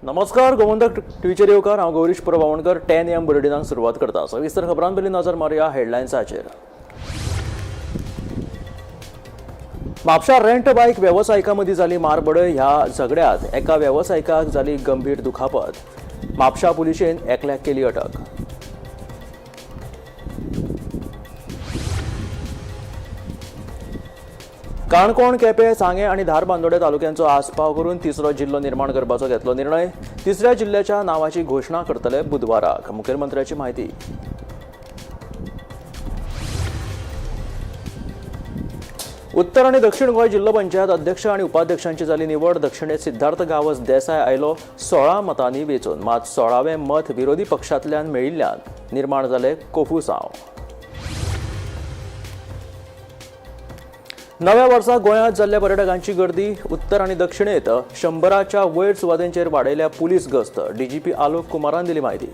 नमस्कार, गोमंतक टीव्हीचेर येवकार. हांव गौरीश प्रभावणकर. 10 AM बुलेटिनाक सुरवात करता. सविस्तर खबरां पयलीं नजर मारुया हेडलायन्साचेर. म्हापशा रेंट बायक वेवसायिकां मदीं जाली मारबडय. ह्या झगड्यांत एका वेवसायिकाक जाली गंभीर दुखापत. म्हापशा पुलिशेन एकल्याक केली अटक. काणकोण, केपें, सांगें आनी धारबांदोडें तालुक्यांचो आस्पाव करून तिसरो जिल्लो निर्माण करपाचो घेतलो निर्णय. तिसऱ्या जिल्ल्याच्या नांवाची घोशणा करतले बुधवाराक, मुखेलमंत्र्याची म्हायती. उत्तर आनी दक्षिण गोंय जिल्लो पंचायत अध्यक्ष आनी उपाध्यक्षांची जाली निवड. दक्षिणेत सिद्धार्थ गावस देसाय आयलो 16 मतांनी वेंचून. मात 16वें मत विरोधी पक्षांतल्यान मेळिल्ल्यान निर्माण जाले कोफुसांव. नव्या वर्सा गोंयांत जाल्ल्या पर्यटकांची गर्दी. उत्तर आनी दक्षिणेत 100च्या वयर सुवातेंचेर वाडयल्या पुलीस गस्त. डीजीपी आलोक कुमारान दिली म्हायती.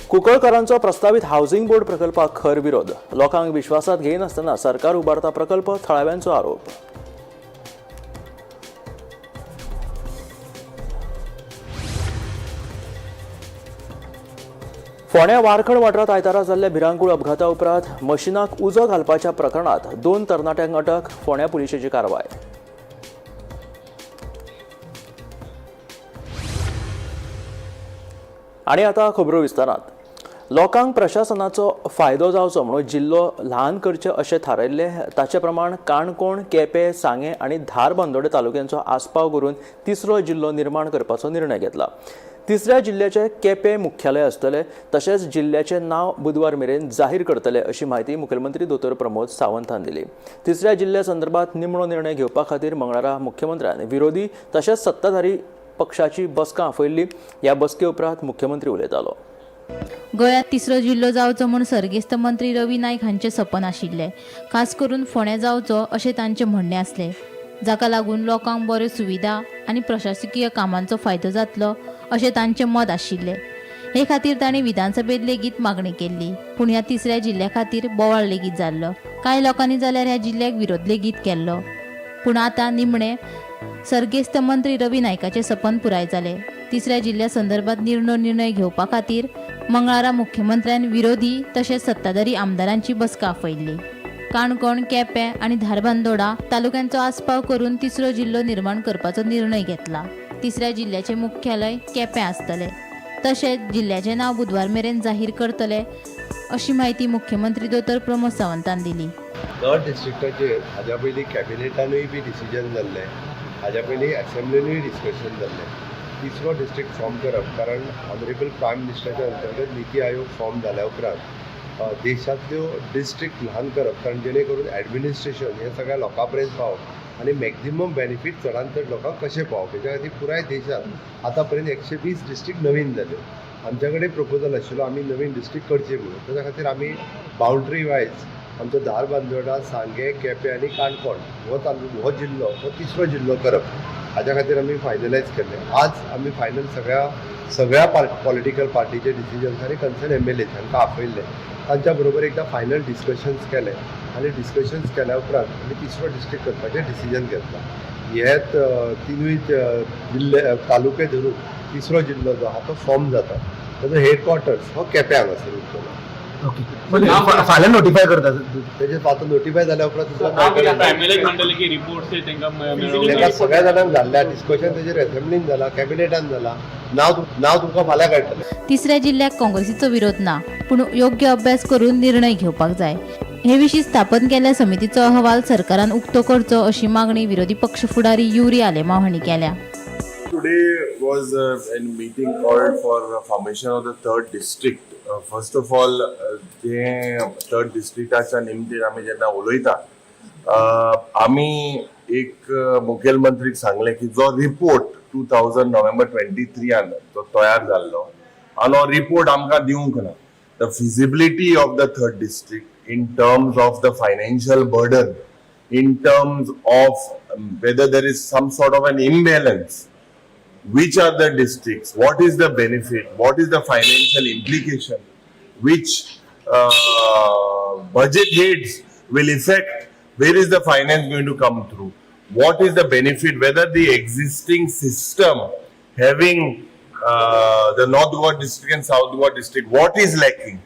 कुंकळकारांचो प्रस्तावीत हावसिंग बोर्ड प्रकल्पाक खर विरोध. लोकांक विश्वासात घेयनासतना सरकार उबारता प्रकल्प, थळाव्यांचो आरोप. फोंड्या वारखड वाठारांत आयतारा जाल्ल्या भिरांकूळ अपघाता उपरांत मशिनाक उजो घालपाच्या प्रकरणात दोन तरणाट्यांक अटक. फोंड्या पुलिशेची कारवाय. आनी आतां खबरो विस्तारात. लोकांक प्रशासनाचो फायदो जावचो म्हणून जिल्लो ल्हान करचे अशें थारायल्लें. ताचे प्रमाण काणकोण, केपें, सांगें आनी धारबांदोडें तालुक्यांचो आस्पाव करून तिसरो जिल्लो निर्माण करपाचो निर्णय घेतला. तिसऱ्या जिल्ल्याचें केपें मुख्यालय आसतलें, तशेंच जिल्ल्याचें नांव बुधवार मेरेन जाहीर करतले, अशी म्हायती मुखेलमंत्री दोतोर प्रमोद सावंतान दिली. तिसऱ्या जिल्ल्या संदर्भात निमणो निर्णय घेवपा खातीर मंगळारा मुख्यमंत्र्यान विरोधी तशेंच सत्ताधारी पक्षाची बसका आपयल्ली. ह्या बसके उपरांत मुख्यमंत्री उलयतालो. गोंयांत तिसरो जिल्लो जावचो म्हूण सर्गेस्त मंत्री रवी नायक हांचें सपन आशिल्लें. खास करून फोंडें जावचो अशें तांचें म्हणणें आसलें, जाका लागून लोकांक बऱ्यो सुविधा आनी प्रशासकीय कामांचो फायदो जातलो अशें तांचें मत आशिल्लें. हे खातीर तांणी विधानसभेत लेगीत मागणी केल्ली. पूण ह्या तिसऱ्या जिल्ल्या खातीर बोवाळ लेगीत जाल्लो. कांय लोकांनी जाल्यार ह्या जिल्ल्याक विरोध लेगीत केल्लो. पूण आतां निमणें सर्गेस्त मंत्री रवी नायकाचें सपन पुराय जालें. तिसऱ्या जिल्ल्या संदर्भात निर्णय घेवपा खातीर मंगळारा मुख्यमंत्र्यान विरोधी तशेंच सत्ताधारी आमदारांची बसका आपयल्ली. काणकोण, केपें आनी धारबांदोडा तालुक्यांचो आस्पाव करून तिसरो जिल्लो निर्माण करपाचो निर्णय घेतला. तिसऱ्या जिल्ल्याचें मुख्यालय केपें आसतलें, तशेंच जिल्ल्याचें नांव बुधवार मेरेन जाहीर करतले, अशी म्हायती मुख्यमंत्री दोतोर प्रमोद सावंतान दिली. थर्ड डिस्ट्रिक्टाचेर हाज्या पयलीं कॅबिनेटानूय बी डिसिजन जाल्लें, हाज्या पयलीं एसेंब्लिनूय डिस्कशन जाल्लें, तिसरो डिस्ट्रिक्ट फॉर्म करप. कारण ऑनरेबल प्रायम मिनिस्टराच्या अंतर्गत निती आयोग फॉर्म जाल्या उपरांत देशांतल्यो डिस्ट्रिक्ट ल्हान करप, कारण जेणे करून एडमिनिस्ट्रेशन हें सगळ्या लोकां पर्यंत पावप आनी मॅक्झिमम बेनिफीट चडांत चड लोकांक कशें पावप, हेच्या खातीर पुराय देशांत आतां पर्यंत 120 डिस्ट्रिक्ट नवीन जाल्यो. आमच्या कडेन प्रपोजल आशिल्लो आमी नवीन डिस्ट्रिक्ट करचे म्हणून. ताच्या खातीर आमी बावंड्री वायज आमचो धारबांदोडा, सांगें, केपें आनी काणकोण हो तालुको, हो जिल्लो, हो तिसरो जिल्लो करप, हाज्या खातीर आमी फायनलायज केल्लें. आज आमी फायनल सगळ्या सगळ्या पॉलिटिकल पार्टीचे डिसिजन्स आनी कन्सर्न एमएलए हांकां आपयल्ले. तांच्या बरोबर एकदां फायनल डिस्कशन्स केले आनी डिस्कशन्स केल्या उपरांत आमी तिसरो डिस्ट्रिक्ट करपाचें डिसिजन घेतलां. हे तिनूय जिल्ले, तालुके धरून तिसरो जिल्लो जो आहा तो फॉर्म जाता. ताजो हेडक्वॉर्टर्स हो केप्यां हांगासर उरतलो. ओके, फाल्यां नोटिफाय करता. तेजे आतां नोटिफाय जाल्या उपरांत तुमकां कळटलें. एमएलए म्हणटले की रिपोर्ट्स तांकां मेळोंक ताका सगळ्या जाणांक धाडल्या. डिस्कशन तेजेर असेंब्लीन जाला, कॅबिनेटान जाला. नांव नांव तुमकां फाल्यां कळटलें. तिसऱ्या जिल्ल्याक काँग्रेसीचो विरोध ना, पूण योग्य अभ्यास करून निर्णय घेवपाक जाय. हे विशीं स्थापन केल्ल्या समितीचो अहवाल सरकारान उक्तो करचो, अशी मागणी विरोधी पक्ष फुडारी युरी आलेमाव हांणी केल्या. Today was a meeting called for formation of the third district. First of all, जे थर्ड डिस्ट्रिक्टाच्या निमतीन आमी जेन्ना उलयता, आमी एक मुखेलमंत्रीक सांगलें की जो रिपोर्ट 2000 नोव्हेंबर 23आन जो तयार जाल्लो आनी हो रिपोर्ट आमकां दिवंक ना. The feasibility of the third district in terms of the financial burden, in terms of whether there is some sort of an imbalance, which are the districts, what is the benefit, what is the financial implication, which budget heads will affect Where is the finance going to come through? What is the benefit? Whether the existing system having the North Goa district and South Goa district, what is lacking?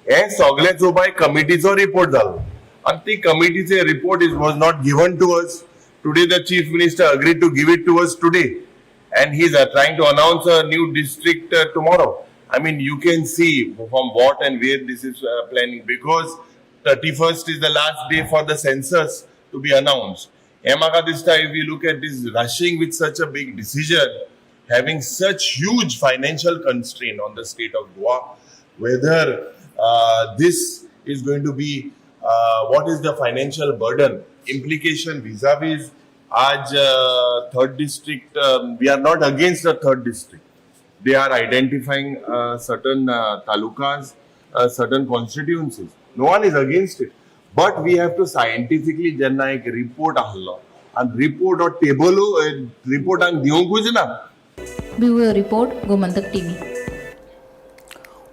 हे सगळे चोवपाक कमिटीचो report जालो आनी ती कमिटीचे report is was not given to us. Today the chief minister agree to give it to us today and he is trying to announce a new district tomorrow. I mean, you can see from what and where this is planning, because 31st is the last day for the census to be announced. हे म्हाका दिसता, if you look at this rushing with such a big decision, having such huge financial constraint on the state of Goa, whether this is going to be, what is the financial burden implication vis-a-vis आज third district. We are not against the third district. They are identifying certain talukas, certain constituencies. No one is against it, but we have to scientifically, जेन्ना एक report आहलो आनी report हो table रिपोर्टाक दिवंकूच ना. Bureau report, Gomantak TV.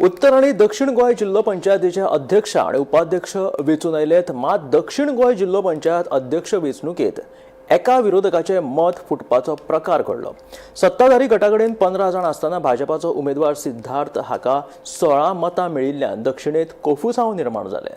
उत्तर आनी दक्षिण गोंय जिल्लो पंचायतीचे अध्यक्ष आनी उपाध्यक्ष वेंचून आयलेत. मात दक्षिण गोंय जिल्लो पंचायत अध्यक्ष वेंचणुकेत एका विरोधकाचें मत फुटपाचो प्रकार घडलो. सत्ताधारी गटा कडेन 15 जाण आसतना भाजपाचो उमेदवार सिद्धार्थ हाका 16 मतां मेळिल्ल्यान दक्षिणेत कोफुसांव निर्माण जालें.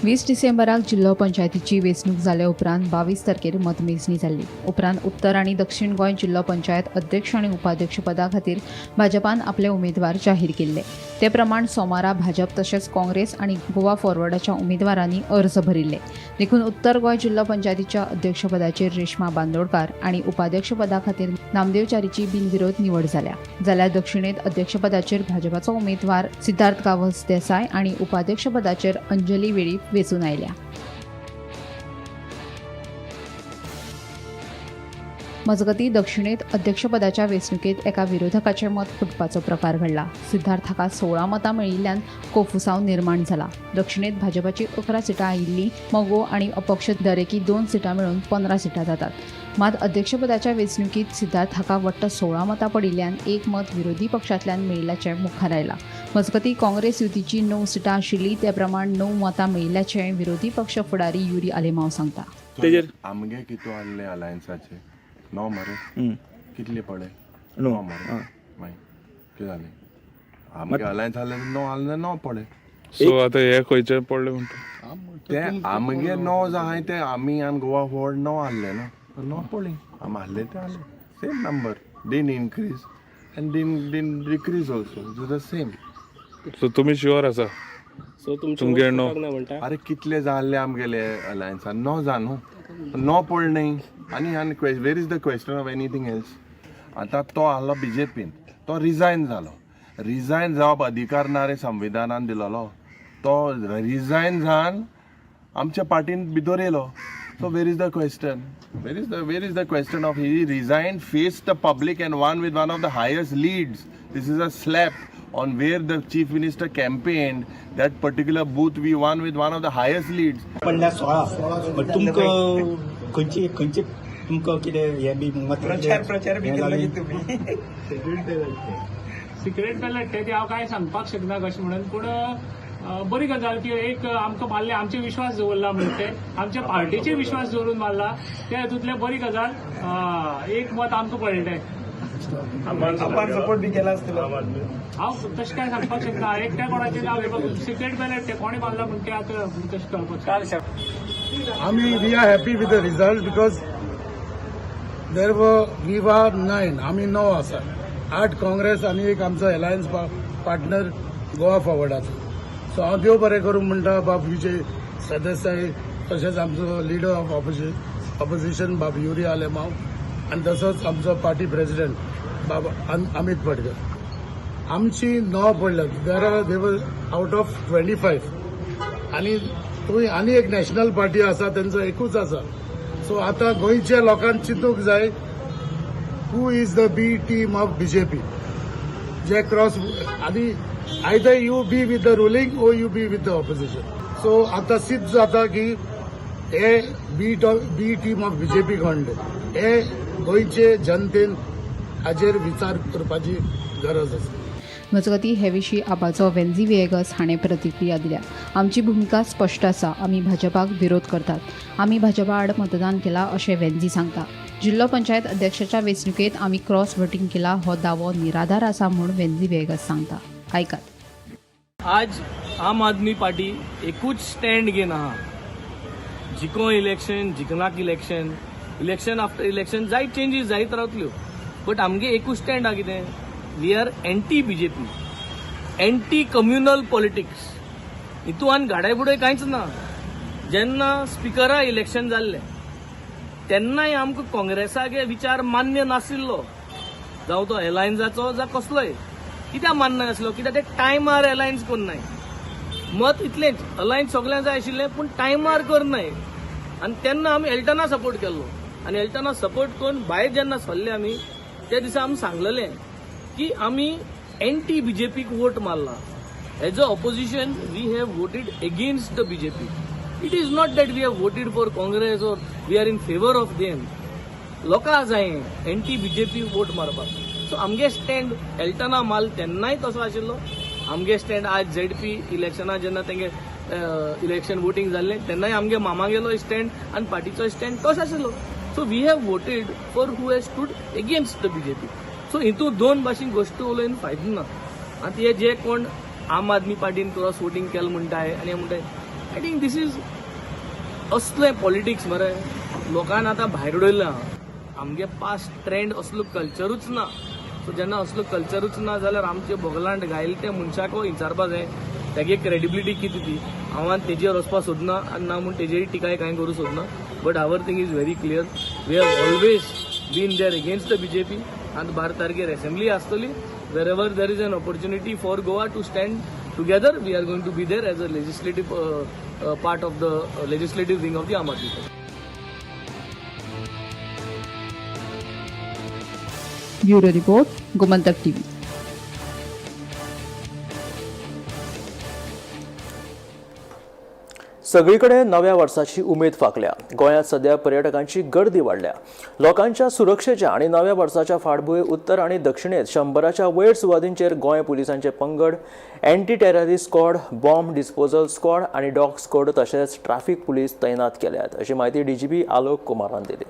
20 डिसेंबराक जिल्लो पंचायतीची वेंचणूक जाल्या उपरांत 22 तारखेर मतमेजणी जाल्ली. उपरांत उत्तर आनी दक्षिण गोंय जिल्लो पंचायत अध्यक्ष आनी उपाध्यक्ष पदा खातीर भाजपान आपले उमेदवार जाहीर केल्ले. ते प्रमाण सोमारा भाजप तशेंच काँग्रेस आनी गोवा फॉरवर्डाच्या उमेदवारांनी अर्ज भरिल्ले. देखून उत्तर गोंय जिल्लो पंचायतीच्या अध्यक्षपदाचेर रेश्मा बांदोडकार आनी उपाध्यक्षपदा खातीर नामदेव च्यारीची बिनविरोध निवड जाल्या. जाल्यार दक्षिणेत अध्यक्षपदाचेर भाजपाचो उमेदवार सिद्धार्थ गांवस देसाय आनी उपाध्यक्षपदाचेर अंजली वेळीप वेंचून आयल्या. मजगतीं, दक्षिणेत अध्यक्षपदाच्या वेंचणुकेत एका विरोधकाचें मत फुटपाचो प्रकार घडला. सिद्धार्थ हाका 16 मतां मेळिल्ल्यान कोफुसांव निर्माण जाला. दक्षिणेत भाजपाची 11 सिटां आयिल्ली. मगो आनी अपक्ष दरेकी दोन सिटां मेळून 15 सिटां जातात. मात अध्यक्षपदाच्या वेंचणुकेत सिद्धार्थ हाका वट्ट 16 मतां पडिल्ल्यान एक मत विरोधी पक्षांतल्यान मेळिल्ल्याचें मुखार आयलां. मजगतीं, काँग्रेस युतीची णव सिटां आशिल्लीं. ते प्रमाण णव मतां मेळिल्ल्याचें विरोधी पक्ष फुडारी युरी आलेमाव सांगता. तेजेर आमगे कितू आहले अलायन्साचे णव मरे, कितले पडले? णव मरे. मागीर कितें जालें? आमगे अलायन्स आहले णव आहले, णव पडले. सो आतां हे खंयचे पडले म्हणटा? ते आमगे णव जाय, ते आमी आनी गोवा फॉरवर्ड णव आहले न्हू, णव पडली. आमी आहले ते आहले, same number, didn't increase and didn't decrease also, it the same. So तुमी शुअर आसा? सो तुमचे तुमगे णव. ना म्हणटा. अरे, कितले जाल्ले आमगेले अलायन्सान? णव जाण न्हू, णव पडले न्ही. आनी आनी where is the question of anything else? आतां तो आहलो बीजेपीन, तो रिजायन जालो. रिजायन जावप अधिकार ना रे, संविधानान दिलोलो. तो रिजायन जावन आमच्या पार्टीन भितर येयलो. So where is the question? Where is the question of he resign, face the public and won with one of the highest leads? This is a slap on where the chief minister campaigned. That particular booth we won with one of the highest leads. पडल्या 16. But तुमकां खंयची खंयची तुमकां कितें हें बी मत प्रचार प्रचार बी केल्लो की तुमी? सिक्रेट बॅलेट ते हांव कांय सांगपाक शकना कशें म्हणून. पूण बरी गजाल की एक आमकां मारले, आमचे विश्वास दवरला म्हणून, ते आमच्या पार्टीचे विश्वास दवरून मारला. ते हातूंतले बरी गजाल, एक मत आमकां पडलें. आपान सपोर्ट बी केला आसतलो. हांव तशें कांय सांगपाक शकना. एकट्या कोणाचें नांव घेवपाक, सिक्रेट बॅलेट ते कोणी मारला म्हण ते आतां तशें कळपाक शकना. आमी we are happy with the result because there we were nine. आमी णव आसा, आठ काँग्रेस आनी एक आमचो अलायन्स पार्टनर गोवा फॉरवर्ड आसा. सो हांव देव बरें करूं म्हणटा बाब विजय सरदेसाय, तशेंच आमचो लिडर ऑफ ऑपोजिशन बाब युरी आलेमाव आनी तसोच आमचो पार्टी प्रेसिडेंट बाब अमित पटकर. आमची णव पडल्यात. There are they out of 25 आनी थंय आनी एक नॅशनल पार्टी आसा, तेंचो एकूच आसा. सो आतां गोंयच्या लोकांक चिंतूंक जाय, who is the B team of BJP J cross आनी either you be with the ruling or you be with the opposition. So आतां सिद्ध जाता की हे बी टीम ऑफ बीजेपी कोण हे गोंयचे जनतेन हाजेर विचार करपाची गरज आसा. मजगतीं, हे विशीं आबाचो वेन्झी व्हिएगस हाणें प्रतिक्रिया दिल्या. आमची भुमिका स्पश्ट आसा. आमी भाजपाक विरोध करतात. आमी भाजपा आड मतदान केलां अशें वेन्झी सांगता. जिल्लो पंचायत अध्यक्षाच्या वेंचणुकेंत आमी क्रॉस वोटींग केला हो दावो निराधार आसा म्हूण वेन्झी व्हिएगस सांगता. आयकात. आज आम आदमी पार्टी एकूच स्टँड घेवन आहा. जिको इलेक्शन, जिखनाक इलेक्शन, इलेक्शन आफ्टर इलेक्शन जायत चेंजीस जायत रावतल्यो, बट आमगे एकूच स्टँड आहा. कितें? We are anti BJP, anti communal politics. हितून आनी घाडाय बुडय कांयच ना. जेन्ना स्पिकरा इलेक्शन जाल्लें तेन्नाय आमकां काँग्रेसागे विचार मान्य नाशिल्लो, जावं तो एलायन्साचो जावं कसलोय. कित्याक मान्य नासलो? कित्याक ते टायमार एलायन्स करनाय. मत इतलेंच, अलायन्स सगल्यांक जाय आशिल्लें पूण टायमार करनाय. आनी तेन्ना आमी एल्टना सपोर्ट केल्लो आनी एल्टना सपोर्ट करून भायर जेन्ना सरले आमी त्या दिसा आमी सांगलेलें की आमी एंटी बीजेपीक वोट मारला. As a opposition we have voted against the BJP. It is not that we have voted for Congress or we are in favour of them. लोकां जाय एंटी बीजेपी वोट मारपाक. सो आमगे stand एल्टना माल तेन्नाय तसो आशिल्लो. आमगे स्टँड आज झेडपी इलेक्शना जेन्ना तेंगे इलेक्शन वोटींग जाल्लें तेन्नाय आमगे मामागेलो स्टँड आनी पार्टीचो स्टँड तोच आशिल्लो. So we have voted for who has stood against the BJP. So हितून दोन भाशेन गोश्टी उलोवन फायदो ना. आतां हे जे कोण आम आदमी पार्टीन क्रॉस वोटींग केलें म्हणटाय आनी म्हणटाय, I think this is असलें पॉलिटिक्स मरे लोकांनी आतां भायर उडयलां. आमगे पास्ट ट्रेंड असलो कल्चरूच ना. सो जेन्ना असलो कल्चरूच ना जाल्यार आमचे बगलांट घायल ते मनशाको विचारपा जाय तेगे क्रेडिबिलिटी कितें ती. हांव आनी तेजेर वचपा सोदना आनी ना म्हूण तेजेर टिकाय कांय करूं सोदना. But our thing is very clear, we have always been there against the BJP. आनी 12 तारखेर एसेंब्ली आसतली, wherever there is an opportunity for Goa to stand together, we are going to be there as a legislative part of the legislative wing of the Aam Aadmi Party. Bureau report, Gomantak TV. सगळीकडे नव्या वर्साची उमेद फांकल्या. गोंयांत सध्या पर्यटकांची गर्दी वाडल्या. लोकांच्या सुरक्षेच्या आनी नव्या वर्साच्या फाटभूंयेर उत्तर आनी दक्षिणेत 100च्या वयर सुवातींचेर गोंय पुलिसांचे पंगड, anti terrorist squad, bomb disposal squad आनी डॉग स्क्वॉड तशेंच ट्राफीक पुलीस तैनात केल्यात अशी म्हायती डीजीपी आलोक कुमारान दिली.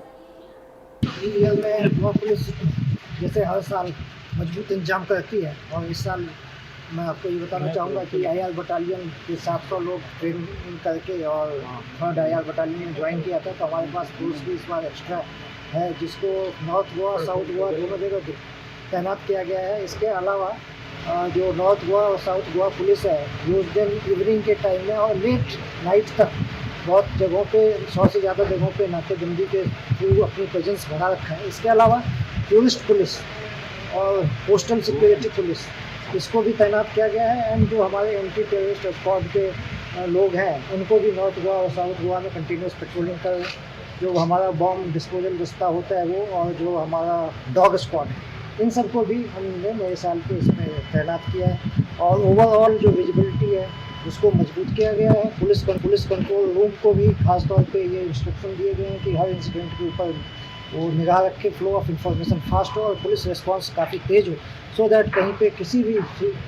गोवा पुलिस जैसे हर साल मजबूत इंतजाम करती है और इस साल मैं आपको ये बताना चाहूँगा कि आईआर बटालियन के 700 लोग ट्रेनिंग करके और थर्ड आईआर बटालियन में ज्वाइन किया था, तो हमारे पास फोर्स भी इस बार एक्स्ट्रा है जिसको नॉर्थ गोवा साउथ गोवा दोनों जगह तैनात किया गया है। इसके अलावा जो नॉर्थ गोवा और साउथ गोवा पुलिस है वो उस दिन इवनिंग के टाइम में और लेट नाइट तक बहुत जगहों पे 100 से ज़्यादा जगहों पे नाकेबंदी के थ्रू अपनी प्रेजेंस बढ़ा रखा है। इसके अलावा टूरिस्ट पुलिस और कोस्टल सिक्योरिटी पुलिस इसको भी तैनात किया गया है एंड जो हमारे एंटी टेररिस्ट स्क्वाड के लोग हैं उनको भी नॉर्थ गोवा और साउथ गोवा में कंटिन्यूस पेट्रोलिंग कर, जो हमारा बॉम्ब डिस्पोजल दस्ता होता है वो और जो हमारा डॉग स्क्वाड है, इन सबको भी हमने नए साल के इसमें तैनात किया है और ओवरऑल जो विजिबिलिटी है उसको मजबूत किया गया है। पुलिस कंट्रोल रूम को भी खास तौर पे ये इंस्ट्रक्शन दिए गए हैं कि हर इंसिडेंट के ऊपर वो निगाह रखे, फ्लो ऑफ इंफॉर्मेशन फास्ट हो और पुलिस रिस्पॉन्स काफ़ी तेज़ हो, सो that कहीं पे किसी भी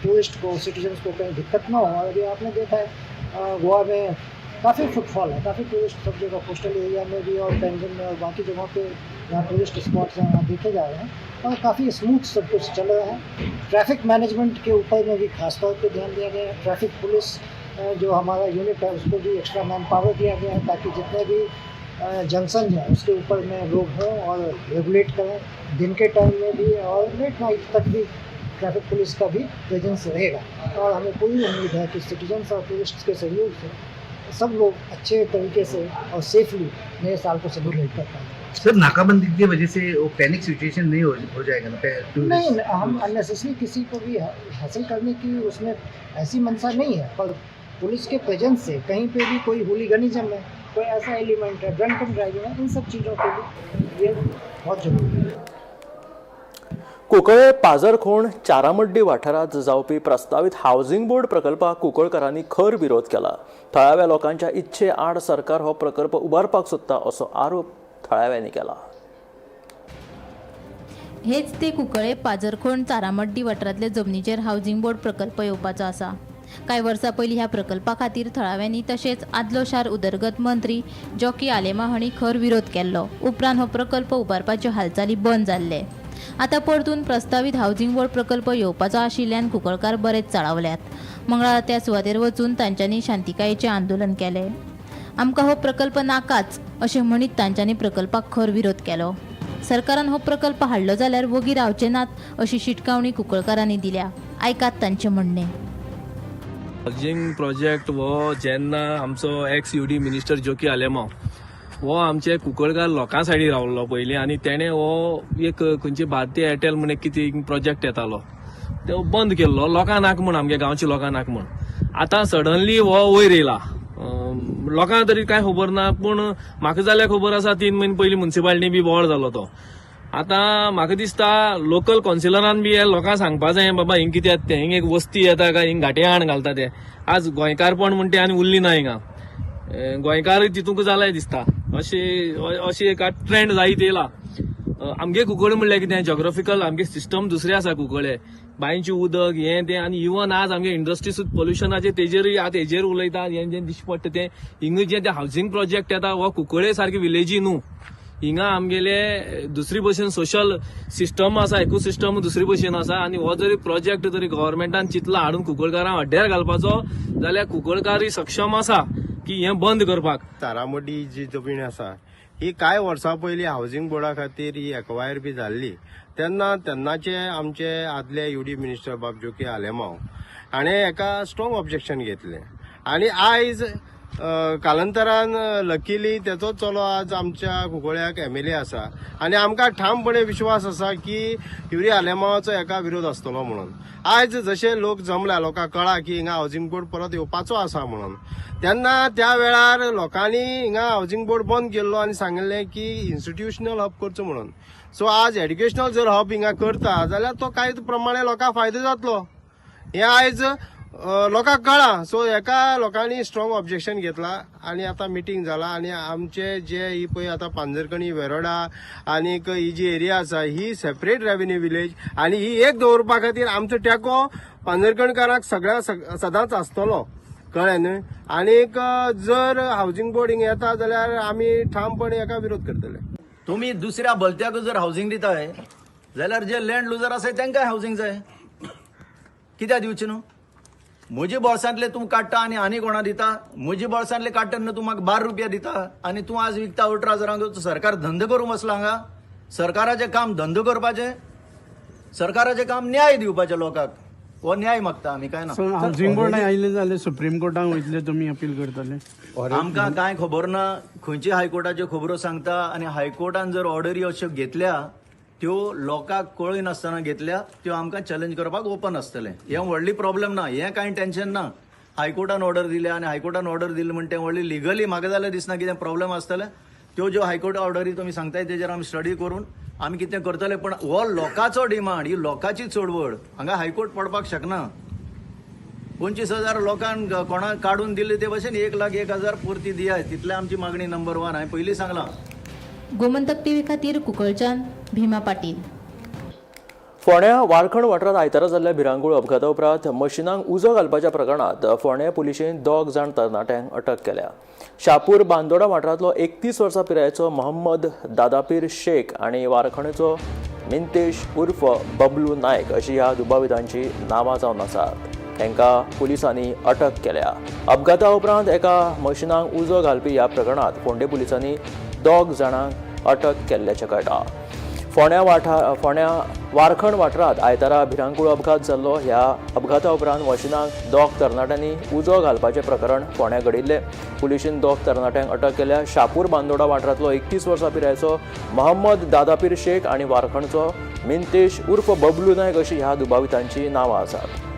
टूरिस्ट को, सिटीजन्स को कहीं दिक्कत ना हो। और अभी आपने देखा है गोवा में काफ़ी फुटफॉल है, काफ़ी टूरिस्ट सब जगह कोस्टल एरिया में भी और पेंजन में और बाकी जगहों पे जहाँ टूरिस्ट स्पॉट्स हैं वहाँ देखे जा रहे हैं और काफ़ी स्मूथ सब कुछ चल रहा है। ट्रैफिक मैनेजमेंट के ऊपर में भी खास तौर पे ध्यान दिया गया है। ट्रैफिक पुलिस जो हमारा यूनिट है उसको भी एक्स्ट्रा मैन पावर दिया गया है ताकि जितने भी जंक्शन है उसके ऊपर में लोग हों और रेगुलेट करें दिन के टाइम में भी और लेट नाइट तक भी ट्रैफिक पुलिस का भी प्रेजेंस रहेगा। और हमें पूरी उम्मीद है कि सिटीजन्स और टूरिस्ट के सहयोग से सब लोग अच्छे तरीके से और सेफली नए साल को सेलिब्रेट कर पाएंगे। सर, नाकाबंदी की वजह से वो पैनिक सिचुएशन नहीं हो जाएगा ना? नहीं, हम अननेसेसरी किसी को भी हासिल करने की उसमें ऐसी मंशा नहीं है, पर पुलिस के प्रेजेंस से कहीं पे भी कोई हुलीगनिज्म है, कोई ऐसा एलिमेंट है, ड्रंक एंड ड्राइविंग है, इन सब चीज़ों के लिए ये बहुत ज़रूरी है। कुंकळे पाजरखोण चारामड्डी वाठारांत जावपी प्रस्तावीत हावसिंग बोर्ड प्रकल्पाक कुंकळकारांनी खर विरोध केला. थळाव्या लोकांच्या इच्छे आड सरकार हो प्रकल्प उबारपाक सोदता असो आरोप थळाव्यांनी केला. हेच ते कुंकळे पाजरखोण चारामड्डी वाठारांतले जमनीचेर हावसिंग बोर्ड प्रकल्प येवपाचो आसा. कांय वर्सां पयलीं ह्या प्रकल्पा खातीर थळाव्यांनी तशेंच आदलो शार उदरगत मंत्री जॉकी आलेमांव हांणी खर विरोध केल्लो. उपरांत हो प्रकल्प उबारपाच्यो हालचाली बंद जाल्ले. आतां परतून प्रस्तावीत हावसिंग बोर्ड प्रकल्प येवपाचो आशिल्ल्यान कुंकळकार बरेच चाळवल्यात. मंगळारा त्या सुवातेर वचून तांच्यांनी शांतिकायेचें आंदोलन केलें. आमकां हो प्रकल्प नाकाच अशें म्हणीत तांच्यांनी प्रकल्पाक खर विरोध केलो. सरकारान हो प्रकल्प हाडलो जाल्यार वोगी रावचे नात अशी शिटकावणी कुंकळकारांनी दिल्या. आयकात तांचें म्हणणें. हावजींग प्रोजेक्ट हो जेन्ना आमचो ex UD minister Jockey Alemao हो आमचे कुंकळकार लोकां सायडी रावल्लो पयलीं आनी तेणें हो एक खंयची भारतीय एअरटेल म्हण एक कितें प्रोजेक्ट येतालो तो बंद केल्लो लोकां नाक म्हण, आमगे गांवच्या लोकां नाक म्हण. आतां सडनली हो वयर येयला. लोकांक तरी कांय खबर ना, पूण म्हाका जाल्यार खबर आसा 3 म्हयने पयलीं मुन्सिपालिटी बी बोवाळ जालो तो. आतां म्हाका दिसता लोकल कौन्सिलरान बी हे लोकांक सांगपा जाय, बाबा हिंग कितें येता तें, हिंग एक वस्ती येता काय हिंग घाटे हाण घालता ते. आज गोंयकारपण म्हणटे आनी उरली ना हिंगा, गोंयकारय तितूंक जालाय दिसता. अशी एक ट्रेंड जायत येयला. आमगे कुंकळे म्हणल्यार कितें जॉग्राफिकल आमगे सिस्टम दुसरें आसा. कुंकळे बांयचें उदक हें तें, आनी इवन आज आमगे इंडस्ट्री सुद्दां पोल्युशनाचेर तेजेरूय आतां हेजेर उलयता. हें जें दिश्टी पडटा तें हिंगा जें तें हावसिंग प्रोजेक्ट येता हो कुंकळे सारके विलेजी न्हू. हिंगा आमगेले दुसरी भशेन सोशल सिस्टम आसा, इकोसिस्टम दुसरी भशेन आसा. आनी हो जरी प्रोजेक्ट जरी गव्हर्मेंटान चिंतला हाडून कुंकळकारांक हड्ड्यार घालपाचो जाल्यार कुंकळकारय सक्षम आसा की हें बंद करपाक. तारामोडी जी जमीन आसा ही कांय वर्सां पयलीं हावसिंग बोर्डा खातीर ही एक्वायर बी जाल्ली तेन्ना तेन्नाचे आमचे आदले युडी मिनिस्टर बाब जोकी आलेमांव हाणें एका स्ट्रॉंग ऑब्जेक्शन घेतलें आनी आयज कालांतरान लकीली तेचोच चलो आज आमच्या कुंकळ्याक एमएलए आसा आनी आमकां ठामपणे विश्वास आसा की युरी आलेमांवाचो एका विरोध आसतलो म्हणून. आयज जशे लोक जमल्या, लोकांक कळ्ळा की हिंगा हावसिंग बोर्ड परत येवपाचो आसा म्हणून, तेन्ना त्या वेळार लोकांनी हिंगा हावसिंग बोर्ड बंद केल्लो आनी सांगिल्लें की इन्स्टिट्युशनल हब करचो म्हणून. सो आज एड्युकेशनल जर हब हिंगा करता जाल्यार तो कांय प्रमाणे लोकांक फायदो जातलो हें आयज लोकांक कळ्ळां. सो हेका लोकांनी स्ट्रॉंग ऑब्जेक्शन घेतला आनी आतां मिटींग जाला आनी आमचे जे ही पळय आतां पांजरकणी वेरोडा आनीक ही जी एरिया आसा ही सेपरेट रेव्हेन्यू विलेज आनी ही एक दवरपा खातीर आमचो टेको पांजरकणकारांक सगळ्या सदांच आसतलो, कळ्ळें न्हय. आनीक जर हावसिंग बोर्ड हिंगा येता जाल्यार आमी ठामपणे हेका विरोध करतले. तुमी दुसऱ्या भलत्याक जर हावसिंग दिताय जाल्यार जे लँड लुजर आसाय तांकांय हावसिंग जाय, कित्याक दिवचें न्हू? म्हजे बोल्सांतले तूं काडटा आनी आनी कोणा दिता? म्हजे बोल्सांतले काडटा तेन्ना तूं म्हाका 12 रुपया दिता आनी तूं आज विकता 18 हजारांक. सरकार धंदो करूंक बसला हांगा. सरकाराचें काम धंदो करपाचें, सरकाराचें काम न्याय दिवपाचें लोकांक. हो न्याय मागता आमी, काय ना. हावसिंग बोर्ड आयले जाल्यार सुप्रीम कोर्टाक वयतले तुमी अपील करतले? आमकां कांय खबर ना खंयची हायकोर्टाच्यो खबरो सांगता आनी हायकोर्टान जर ऑर्डरी अश्यो घेतल्या त्यो लोकांक कळयनासतना घेतल्या त्यो आमकां चॅलेंज करपाक ओपन आसतलें. हें व्हडली प्रॉब्लेम ना, हें कांय टेन्शन ना. हायकोर्टान ऑर्डर दिल्या आनी हायकोर्टान ऑर्डर दिली म्हण तें व्हडली लिगली म्हाका जाल्यार दिसना कितें प्रॉब्लेम आसतलें. त्यो ज्यो हायकोर्ट ऑर्डरी तुमी सांगताय तेजेर आमी स्टडी करून आमी कितें करतले. पण हो लोकांचो डिमांड, ही लोकांची चळवळ, हांगा हायकोर्ट पडपाक शकना. 25,000 लोकांक कोणाक काडून दिले ते भशेन 1,01,000 पुरती दियाय, तितले आमची मागणी नंबर 1. हांवें पयलीं सांगलां. गोमंतक टीव्ही खातीर कुंकळच्यान भीमा पाटील. फोंड्या वारखंड वाठारांत आयतारा जाल्ल्या भिरांकूळ अपघाता उपरांत मशिनांक उजो घालपाच्या प्रकरणांत फोंड्या पुलिशेन 2 जाण तरणाट्यांक अटक केल्या. शापूर बांदोडा वाठारांतलो 31 वर्सां पिरायेचो मोहम्मद दादापीर शेख आनी वारखंडचो मिंतेश उर्फ बबलू नायक अशी ह्या दुबावितांची नांवां जावन आसात. तांकां पुलिसांनी अटक केल्या. अपघाता उपरांत एका मशिनांक उजो घालपी ह्या प्रकरणांत फोंडें पुलिसांनी 2 जाणांक अटक केल्ल्याचें कळटा. फोंड्या वारखंड वाठारांत आयतारा भिरांकूळ अपघात जाल्लो. ह्या अपघाता उपरांत मशिनांक 2 तरणाट्यांनी उजो घालपाचें प्रकरण फोंड्या घडिल्लें. पुलिशेन 2 तरणाट्यांक अटक केल्या. शापूर बांदोडा वाठारांतलो 31 वर्सां पिरायेचो मोहम्मद दादापीर शेख आनी वारखंडचो मिंतेश उर्फ बबलू नायक अशी ह्या दुबावितांची नांवां आसात.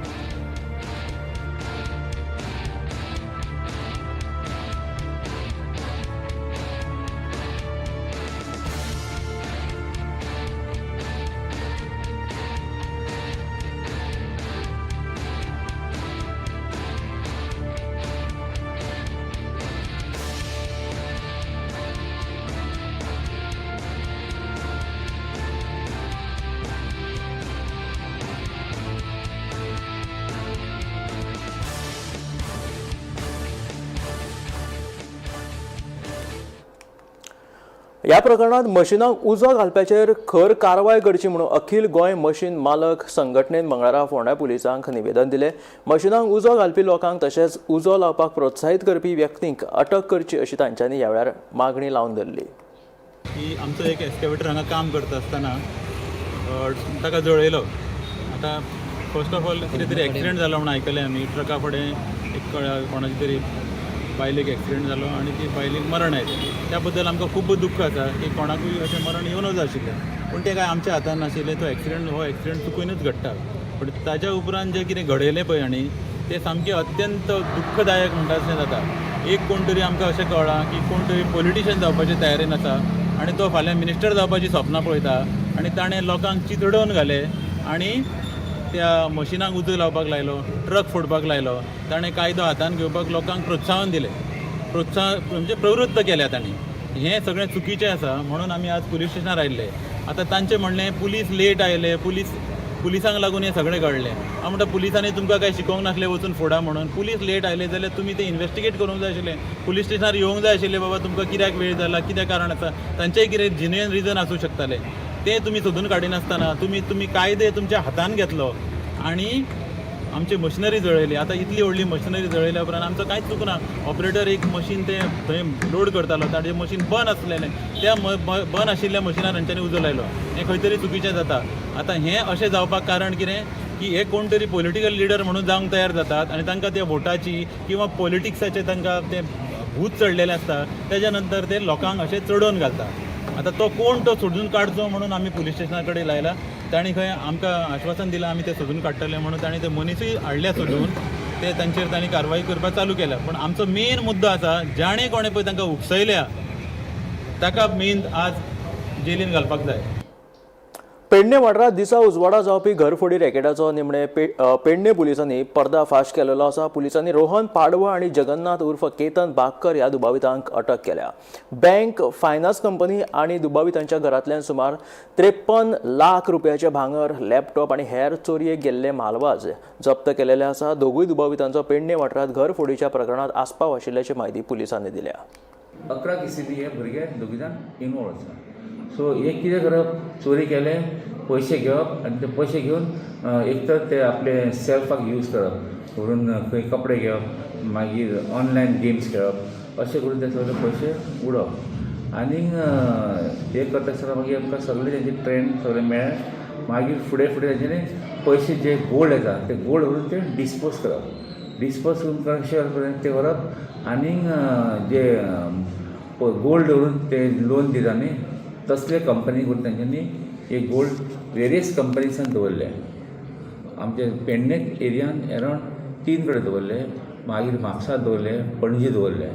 ह्या प्रकरणात मशिनाक उजो घालप्याचेर खर कारवाय करची म्हणून अखिल गोंय मशीन मालक संघटनेन मंगळारा फोंड्या पुलिसांक निवेदन दिलें. मशिनाक उजो घालपी लोकांक तशेंच उजो लावपाक प्रोत्साहीत करपी व्यक्तींक अटक करची अशी तांच्यांनी ह्या वेळार मागणी लावन धरली. की आमचो एक एक्सकॅवेटर हांगा काम करता आसतना ताका जळयलो. आतां फर्स्ट ऑफ ऑल कितें तरी एक्सिडेंट जालो म्हणून आयकलें आमी. ट्रका फुडें एक कोणाची तरी बायलेक एक्सिडेंट जालो आनी ती बायलेक मरण आयलें. त्या बद्दल आमकां खूब दुख्ख आसा की कोणाकूय अशें मरण येवनच आशिल्लें, पूण तें कांय आमच्या हातान नाशिल्लें. तो एक्सिडेंट हो एक्सिडेंट चुकूनच घडटा, पूण ताज्या उपरांत जें कितें घडयलें पळय आनी तें सामकें अत्यंत दुख्खदायक म्हणटा तशें जाता. एक कोण तरी आमकां अशें कळ्ळां की कोण तरी पॉलिटिशियन जावपाचे तयारेन आसा आनी तो फाल्यां मिनिस्टर जावपाची सपनां पळयता आनी ताणें लोकांक चिथडोवन घाले आनी त्या मशिनाक उजो लावपाक लायलो, ट्रक फोडपाक लायलो. ताणें कायदो हातान घेवपाक लोकांक प्रोत्साहन दिलें, प्रोत्साहन म्हणजे प्रवृत्त केल्या तांणी. हें सगळें चुकीचें आसा म्हणून आमी आज पुलीस स्टेशनार आयिल्ले. आतां तांचें म्हणणें पुलीस लेट आयले, पुलिसांक लागून हें सगळें घडलें. हांव म्हणटा पुलिसांनी तुमकां कांय शिकोवंक नासलें वचून फोडा म्हणून. पुलीस लेट आयले जाल्यार तुमी तें इन्वेस्टिगेट करूंक जाय आशिल्लें, पुलीस स्टेशनार येवंक जाय आशिल्लें, बाबा तुमकां कित्याक वेळ जाला, कित्याक कारण आसा, तांचेय कितें जेन्युइन रिजन आसूं शकतालें. तें तुमी सोदून काडिनासतना तुमी कायदे तुमच्या हातान घेतलो आनी आमची मशिनरी जळयली. आतां इतली व्हडली मशिनरी जळयल्या उपरांत आमचो कांयच चुकना. ऑपरेटर एक मशीन ते थंय लोड करतालो, ताजें मशीन बंद आसलेलें, त्या बंद आशिल्ल्या मशिनार तांच्यांनी उजो लायलो. हें खंय तरी चुकीचें जाता. आतां हें अशें जावपाक कारण कितें की हे कोण तरी पॉलिटिकल लिडर म्हणून जावंक तयार जातात आनी तांकां त्या वोटाची किंवा पॉलिटिक्साचें तांकां तें भूत चडलेलें आसता. तेज्या नंतर ते लोकांक अशें चडोवन घालता. आतां तो कोण तो सोदून काडचो म्हणून आमी पुलीस स्टेशना कडेन लायला. तांणी खंय आमकां आश्वासन दिलां आमी ते सोदून काडटले म्हणून. तांणी ते मनिसूय हाडल्या सोदून, ते तांचेर तांणी कारवाय करपाक चालू केल्या. पूण आमचो मेन मुद्दो आसा जाणें कोणें पळय तांकां उकसयल्या ताका मेन आज जेलीन घालपाक जाय. पेडणे वाठारांत दिसा उजवाडा जावपी घरफोडी रॅकेटाचो निमणे पेडणे पुलिसांनी पर्दाफाश केलेलो आसा. पुलिसांनी रोहन पाडवा आनी जगन्नाथ उर्फ केतन बागकर ह्या दुबावितांक अटक केल्या. बँक, फायनान्स कंपनी आनी दुबावितांच्या घरांतल्यान सुमार 53 लाख रुपयाचे भांगर, लॅपटॉप आनी हेर चोरयेक गेल्ले म्हालवाज जप्त केलेले आसा. दोगूय दुबावितांचो पेडणे वाठारांत घरफोडीच्या प्रकरणांत आस्पाव आशिल्ल्याची म्हायती पुलिसांनी दिल्या. 11 केसींनी हे भुरगे दोगी जाण इनवॉल्व आसा. सो हे कितें करप, चोरी केले, पयशे घेवप आनी ते पयशे घेवन एक तर ते आपले सेल्फाक यूज करप, व्हरून खंय कपडे घेवप, मागीर ऑनलायन गेम्स खेळप, अशें करून ते सगळे पयशे उडोवप. आनीक हे करता आसतना मागीर आमकां सगळे तेंचे ट्रेंड सगळे मेळ्ळे. मागीर फुडें फुडें तेंच्यांनी पयशे जे गोल्ड येता ते गोल्ड व्हरून ते डिस्पोज करप, डिस्पोज करून कशें करप ते व्हरप. आनीक जे गोल्ड व्हरून ते लोन दिता न्ही तसले कंपनी करून तेंच्यांनी एक गोल्ड वेरियस कंपनीसान दवरले. आमचे पेडणे एरियान एरावंड 3 कडेन दवरले, मागीर म्हापसा दवरले, पणजी दवरले.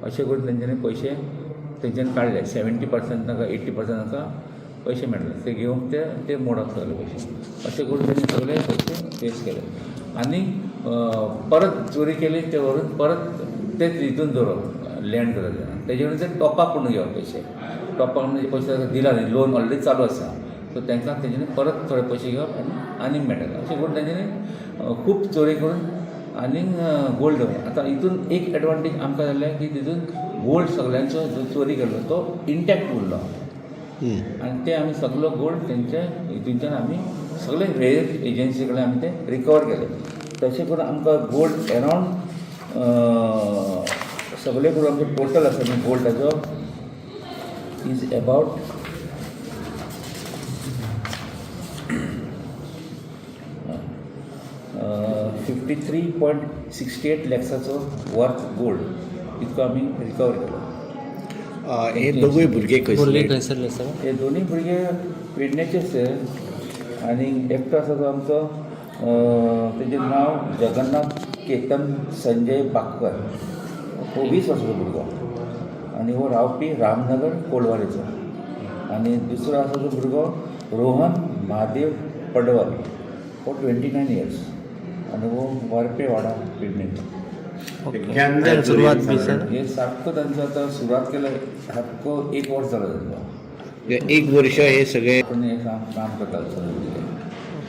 अशें करून तेंच्यांनी पयशे तेंच्यांनी काडले. 70% तांकां 80% तांकां पयशे मेळ्ळे, ते घेवन ते मोडप सगळे पयशे. अशें करून तेणी सगळे पयशे ट्रेस केले आनी परत चोरी केली ते व्हरून परत तेच हितून दवरप, लँड करप. तेजे कडेन ते टॉपाक करून घेवप पयशे, टॉपाक म्हणजे पयशे दिला न्ही, लोन ऑलरेडी चालू आसा, सो तांकां तेंच्यांनी परत थोडे पयशे घेवप आनी आनीक मेळटा. अशें करून तेंच्यांनी खूब चोरी करून आनीक गोल्ड दवरलें. आतां हितून एक एडवांटेज आमकां जालें की तितून गोल्ड सगळ्यांचो जो चोरी केल्लो तो इंटॅक्ट उरलो आनी ते आमी सगलो गोल्ड तेंच्या हितूनच्यान आमी सगळे वेरियस एजन्सी कडेन आमी ते रिकवर केले. तशें करून आमकां गोल्ड एरावंड सगळे करून आमचें टोटल आसा न्ही गोल्डाचो is about 53.68 लॅक्साचो worth gold इतको आमी रिकवर केलो. हे दोगूय भुरगे खंयसरले? हे दोनूय भुरगे पेडण्याचेच आनी एकटो आसा तो आमचो तेजें नांव जगन्नाथ केतन संजय बागकर, हो 20 वर्साचो भुरगो आनी हो रावपी रामनगर कोलवारेचो. आनी दुसरो आसा तो भुरगो रोहन महादेव पडवल, हो 29 इयर्स आनी हो वारपे वाडा पेडणेचो. सुरवात बी सर हे सारको तांचो आतां सुरवात केल्या सारको 1 वर्स जालो तांचो. 1 वर्स हे सगळे पूण हे काम करतात सगळे.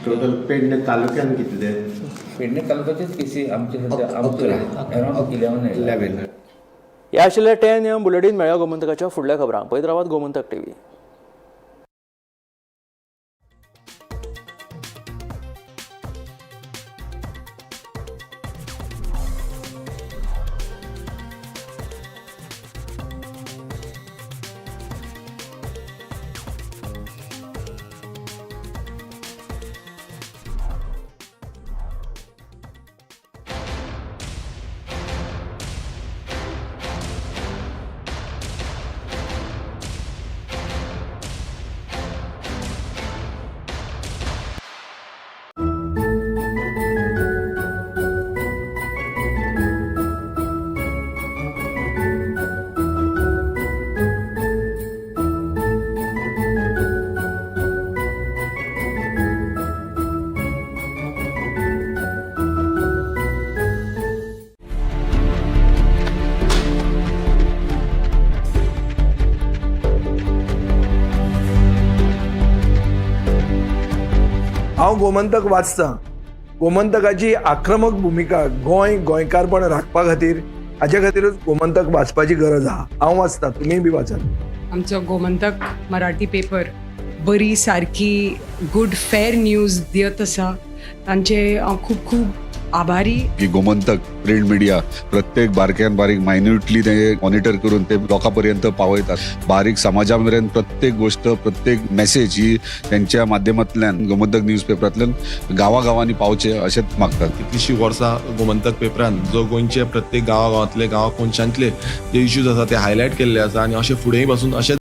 टोटल पेडणे तालुक्यान कितले? पेडणे तालुक्याचेच केसी आमचे सध्या आमचे अरावंड 11. 11. ह्या आशिल्ले 10 AM bulletin. मेळया गोमंतकाच्या फुडल्या खबरांक. पळयत रावात गोमंतक टीव्ही. हांव गोमंतक वाचतां. गोमंतकाची आक्रमक भुमिका गोंय, गोंयकारपण राखपा खातीर, हाच्या खातीरूच गोमंतक वाचपाची गरज आहा. हांव वाचतां, तुमीय बी वाचात. आमचो गोमंतक मराठी पेपर बरी सारकी गुड फेर न्यूज दियत आसा. तांचे हांव खूब खूब आभारी. की गोमंतक प्रिंट मिडिया प्रत्येक बारक्यान बारीक मायन्युटली ते मॉनिटर करून ते लोकां पर्यंत पावयतात. बारीक समाजा मेरेन प्रत्येक गोष्ट, प्रत्येक मेसेज ही त्यांच्या माध्यमांतल्यान, गोमंतक न्यूज पेपरांतल्यान गांवागांवांनी पावचे अशेंच मागतात. कितलीशीं वर्सां गोमंतक पेपरान जो गोंयचे प्रत्येक गांवा गांवांतले, गांवा कोनशांतले जे इश्यूज आसा ते हायलायट केल्ले आसा आनी अशें फुडेंय पासून अशेंच